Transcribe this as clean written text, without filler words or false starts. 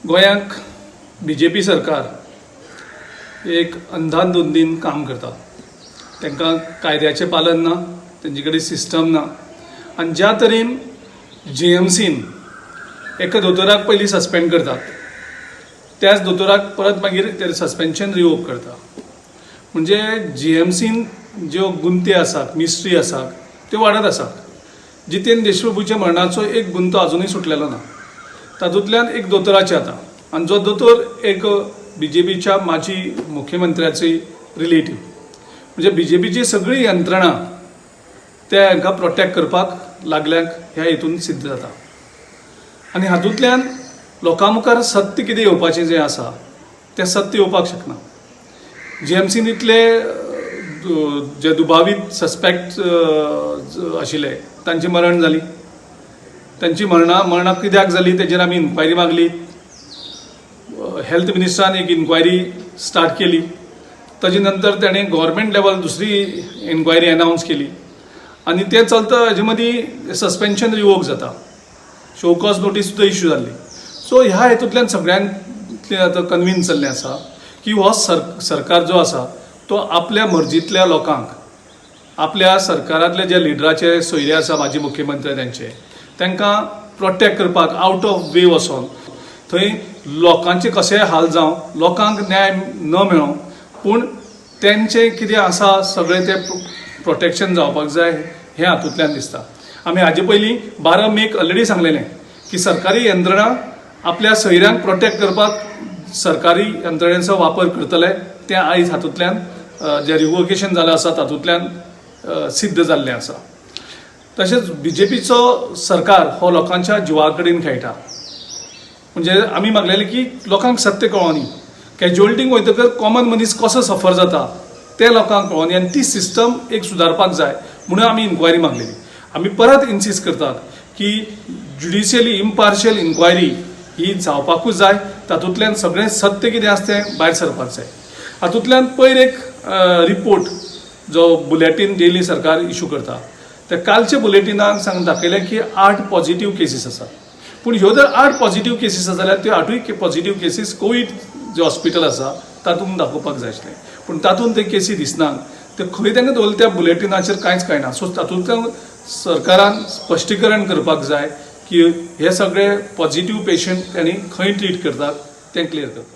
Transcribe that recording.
गोंयांक बीजेपी सरकार एक अंधाधुंदीन काम करता. तांकां कायद्याचें पालन ना, तेंचे कडेन सिस्टम ना आनी ज्या तरेन जीएमसीन एका दोतोराक पयलीं सस्पेंड करतात, त्याच दोतोराक परत मागीर तें सस्पेन्शन रिवोक करता. म्हणजे जीएमसीन ज्यो गुंते आसात, मिस्ट्री आसात, त्यो वाडत आसात. जितेन देशप्रभूच्या मरणाचो एक गुंतो अजुनूय सुटलेलो ना. तातूंतल्यान एक दोतोराचें जाता आनी जो दोतोर एक बीजेपीच्या माजी मुख्यमंत्र्याची रिलेटीव, म्हणजे बीजेपीची सगळी यंत्रणा ते हांकां प्रोटेक्ट करपाक लागल्याक ह्या हितून सिद्ध जाता. आनी हातूंतल्यान लोकां मुखार सत्य कितें येवपाचें जें आसा तें सत्य येवपाक शकना. जीएमसीन इतले जे दुबावीत सस्पेक्ट आशिल्ले तांची मरण जाली. तांची मरणां कित्याक जाली तेजेर आमी इन्क्वायरी मागली. हेल्थ मिनिस्टरान एक इन्क्वायरी स्टार्ट केली. ताजे नंतर ताणें गव्हर्मेंट लेवल दुसरी इन्क्वायरी अनावन्स केली आनी तें चलता हेजे मदीं सस्पेन्शन रिवोक जाता, शो कॉज नोटीस सुद्दां इश्यू जाल्ली. सो ह्या हेतूंतल्यान सगळ्यांक आतां कन्विन्स जाल्लें आसा की हो सरकार जो आसा तो आपल्या मर्जींतल्या लोकांक, आपल्या सरकारांतले जे लिडराचे सोयरे आसा, माजी मुख्यमंत्री तांचे, तांकां प्रोटेक्ट करपाक आवट ऑफ वे वचोन थंय लोकांचे कशेय हाल जावं, लोकांक न्याय न मेळों, पूण तेंचें कितें आसा सगळें तें प्रोटेक्शन जावपाक जाय हें हातूंतल्यान दिसता. आमी हाजे पयलीं 12 मेक ऑलरेडी सांगलेलें की सरकारी यंत्रणा आपल्या सोयऱ्यांक प्रोटेक्ट करपाक सरकारी यंत्रणेचो वापर करतले, तें आयज हातूंतल्यान जें रिवोकेशन जालें आसा तातूंतल्यान सिद्ध जाल्लें आसा. तशेंच बीजेपीचो सरकार हो लोकांच्या जिवा कडेन खेळटा. म्हणजे आमी मागलेलें की लोकांक सत्य कळोनी, कॅज्युअलिटीक वयतकर कॉमन मनीस कसो सफर जाता तें लोकांक कळोनी आनी ती सिस्टम एक सुदारपाक जाय म्हणून आमी इन्क्वायरी मागलेली. आमी परत इन्सिस्ट करतात की ज्युडिशियली इम्पार्शियल इन्क्वायरी ही जावपाकूच जाय. तातूंतल्यान सगळें सत्य कितें आसा तें भायर सरपाक जाय. हातूंतल्यान पयर एक रिपोर्ट जो बुलेटीन डेली सरकार इशू करता, त्या कालच्या बुलेटिनान सांग दाखयलें की आठ पॉझिटिव्ह केसीस आसात. पूण ह्यो जर आठ पॉझिटिव्ह केसीस आसा जाल्यार त्यो आठूय पॉझिटिव्ह केसीस कोवीड जे हॉस्पिटल आसा तातूंत दाखोवपाक जाय आसलें, पूण तातूंत ते केसी दिसना. ते खंय तांकां दवरले त्या बुलेटिनाचेर कांयच कळना. सो तातूंतल्यान सरकारान स्पश्टीकरण करपाक जाय की हे सगळे पॉझिटिव्ह पेशंट तांणी खंय ट्रीट करतात तें क्लियर करपाक.